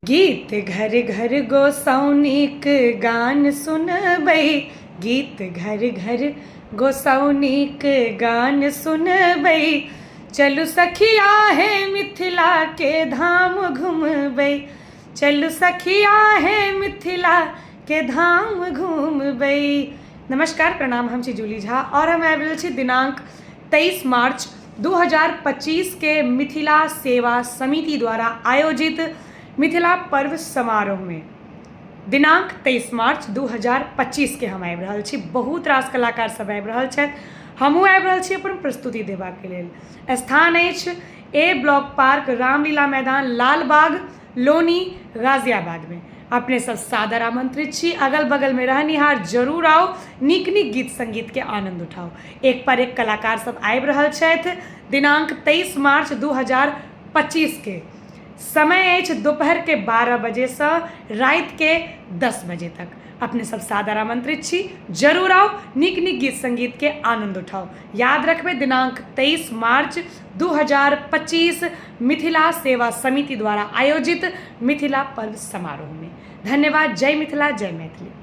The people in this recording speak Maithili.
गीत घर घर गोसाउनिक गान सुनबै, गीत घर घर गोसाउनिक गान सुनबै, चलू सखिया हे मिथिला के धाम घुमबै, चलू सखिया हे मिथिला के धाम घुमबै। नमस्कार, प्रणाम। हम छी जूली झा और हम आबि रहल छी दिनांक 23 मार्च 2025 के मिथिला सेवा समिति द्वारा आयोजित मिथिला पर्व समारोहमे। दिनांक 23 मार्च 2025 के हम आबि रहल छी। बहुत रास कलाकार सब आबि रहल छथि, हमहूँ आबि रहल छी अपन प्रस्तुति देबाके लेल। स्थान अछि ए ब्लॉक पार्क, रामलीला मैदान, लालबाग, लोनी, गाजियाबादमे। अपने सब सादर आमंत्रित छी। अगल बगलमे रहनिहार जरूर आउ, नीक नीक गीत संगीतके आनंद उठाउ। एक पर एक कलाकार सब आबि रहल छथि। दिनांक 23 मार्च 2025 के समय अछि दोपहरके 12 बजेसँ रातिके 10 बजे तक। अपने सब सादर आमंत्रित छी, जरूर आउ, नीक नीक गीत संगीतके आनंद उठाउ। याद रखबै, दिनांक 23 मार्च 2025, मिथिला सेवा समिति द्वारा आयोजित मिथिला पर्व समारोह में। धन्यवाद। जय मिथिला, जय मैथिली।